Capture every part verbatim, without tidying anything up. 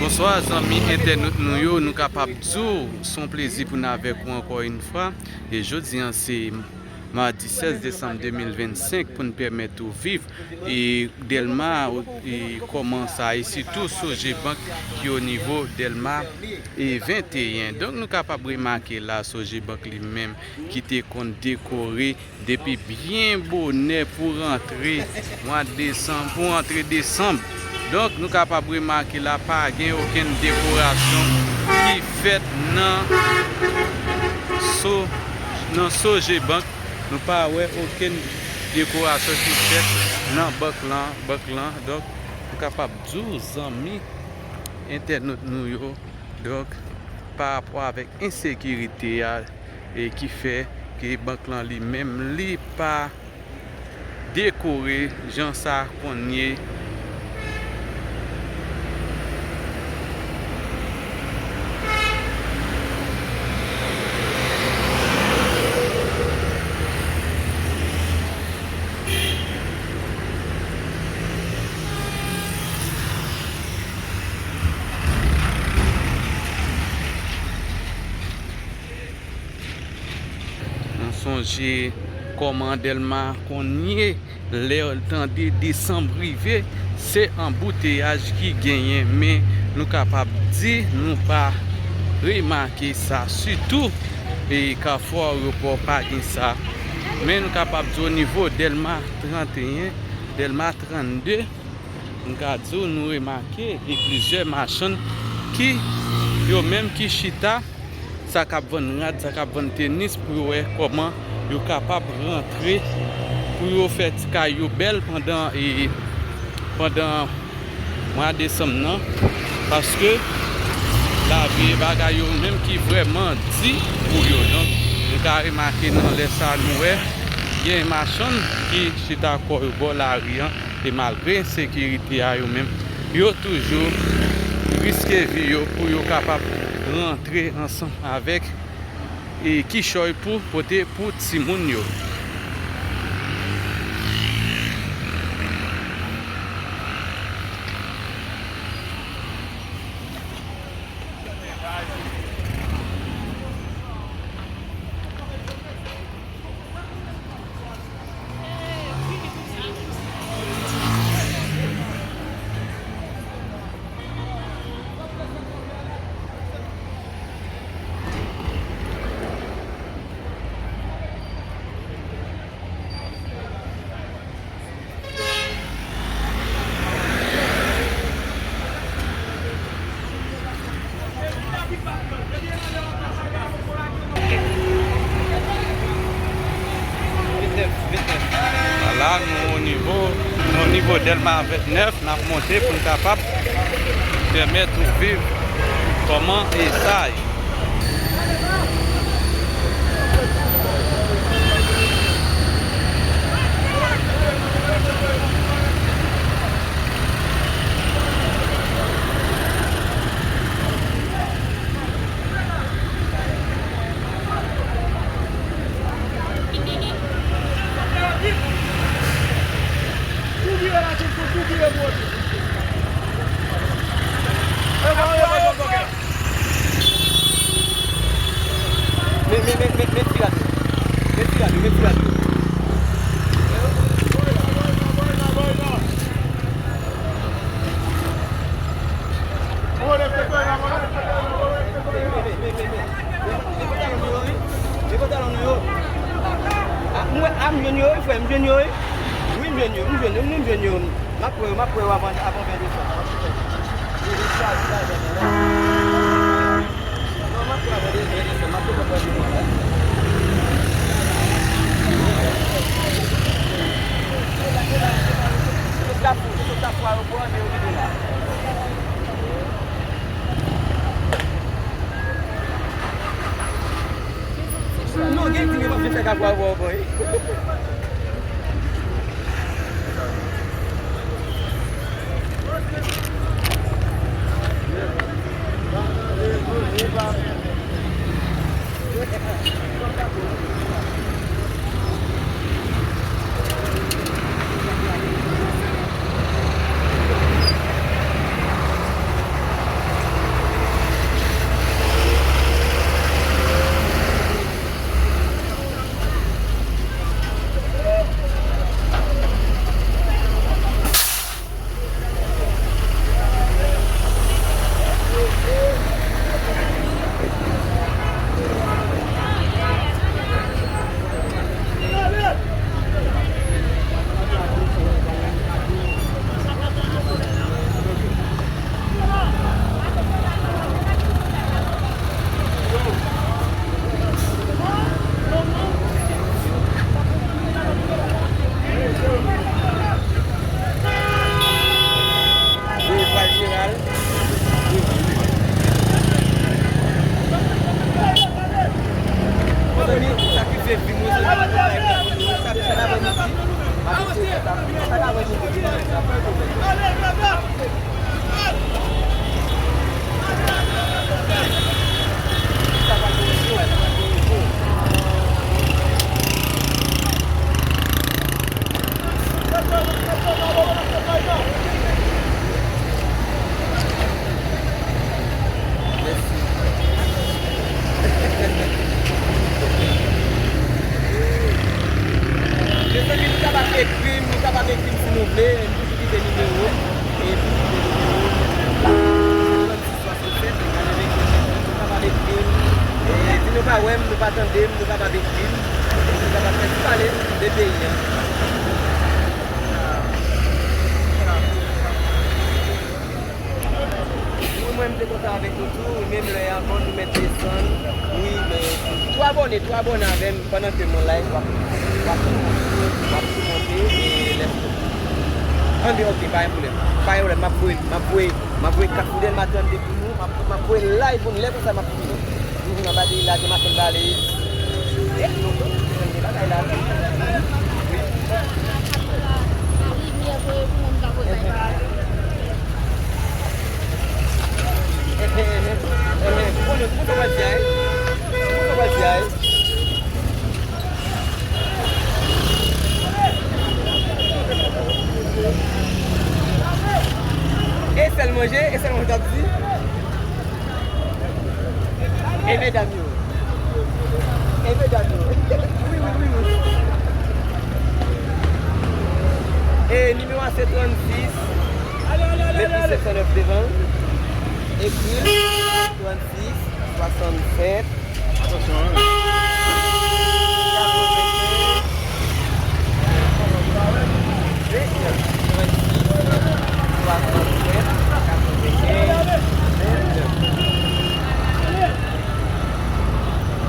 Bonswa zanmi entènot nou yo, nou kapab di w se yon plezi pou n avèk ou ankò yon fwa. E jodi a se madi sèz desanm de mil vennsenk pou n pèmèt ou viv e Dèlma e kòman sa ye, sitou Sogebank ki o nivo Dèlma e venteyen. Donk nou kapab remake la Sogebank li menm ki te konn dekore depi byen bonè pou rantre mwa desanm, pou rantre desanm. Donk, nou kapab remake la, pa gen okenn dekorasyon ki fèt nan so, nan Sogebank. Nou pa wè okenn dekorasyon ki fèt nan bank lan, bank lan. Donk, nou kapab di w, zanmi entènot nou yo, donk, pa rapò avèk ensekirite a, e ki fè ke bank lan li menm, li pa dekore jan sa konn ye. Nou sonje kòman Dèlma konn ye lè w tande desanm rive, se anbouteyaj ki genyen, men nou kapab di nou pa remake sa, sitou e Kafou Ayewopò pa gen sa. Men nou kapab di o nivo Dèlma tranteyen, Dèlma trannde, m ka di w nou remake e plizyè machann ki, yo menm ki chita, sa k ap vann rad, sa k ap vann tenis, pou yo wè kòman yo kapab rantre, pou yo fè ti kay yo bèl pandan, e, pandan mwa desanm nan, paske lavi e bagay yo menm ki vrèman di pou yo. Donk, nou ka remake nan lè sa a, nou wè gen machann ki chita kò yo bò lari an, e malgre ensekirite a, yo menm, yo toujou riske vi yo pou yo kapab rantre ansanm avèk e kichòy pou pote pou timoun yo. Vennèf, vennèf. Vwala, nou o nivo, nou o nivo Dèlma vennèf, n ap monte pou n kapab pèmèt ou viv kòman e sa ye. Men, men, men, men, men ti rad yo. Men ti rad yo, men ti rad yo. Mwen, a, m jwenn yo, wi, frè, m jwenn yo, wi. Wi, m jwenn yo, m jwenn yo, m jwenn yo. M ap wè yo, m ap wè yo avan, avan vennde swa. Non, gen di men mwen fin fè kafou a bò bò. Mezanmi, nou kapab ekri m, nou kapab ekri m si nou vle, m toujou kite nimewo m, e pou kite nimewo m, trannsis swasannsèt, nou kapab ekri m, nou kapab ekri m, e di nou pa wè m, nou pa tande m, nou kapab ekri m, e nou kapab fè ti pale de peyi a. Wi, mwen, m te kontan avèk nou tou. Wi, menm lè a, bon, nou mèt desann. Wi, men tou abòne, tou abòne avè m pandan ke mwen live, w ap, w ap, w ap kòmante e lèt. Anben, ok, pa gen pwoblèm. Pa gen pwoblèm, m ap voye, m ap voye, m ap voye kat pou Dèlma trannde pou nou, m ap, m ap voye live pou nou. Lè konsa, m ap fini. Toujou nan batri la, gen machann valè. Gen bagay la. Ou konnen, ou konnen sa w pral di a, wi. Ou konnen sa w pral di a, wi. E sèl manje, e sèl manje w ap di. E medam yo. E medam yo. Wi, wi, wi, wi. E nimewo a se trannsis. Met pi sèt san nèf devan. Ekri trannsis swasannsèt. Atansyon, hein.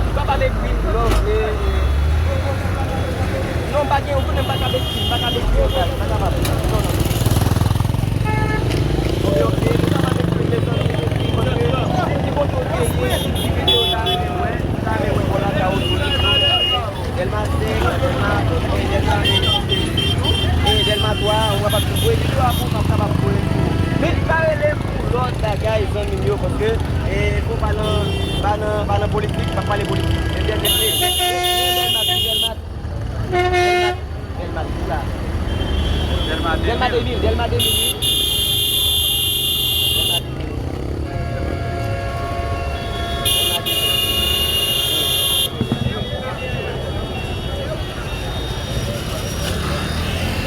Ou kapab ekri m, non, men, non, m pa gen, ou konnen m pa kapab ekri, m pa kapab ekri, m pa kapab. Non, non, non. Ok, ok, nou kapab ekri m, mezanmi, ekri m, paske ki kote w te ye, ki videyo w ta renmen wè, ta renmen wè bò lakay ou sou rezo. Dèlma senk, Dèlma, e Dèlma, e Dèlma twa, ou kapab voye videyo a pou m, m ap kapab voye l pou ou. Men pa rele m pou lòt bagay, zanmi m yo, paske, e, fò pa nan, pa nan, pa nan politik, m ap pale politik. Men Dèlma, Dèlma, Dèlma, Dèlma, Dèlma, Dèlma, Dèlma de mil, Dèlma de mil, wi. Dèlma de mil. Dèlma de mil.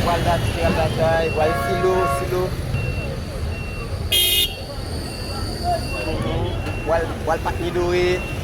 Vwal Dati, vwal Batay, vwal Silo, Silo. Vwal, vwal Patni Dore.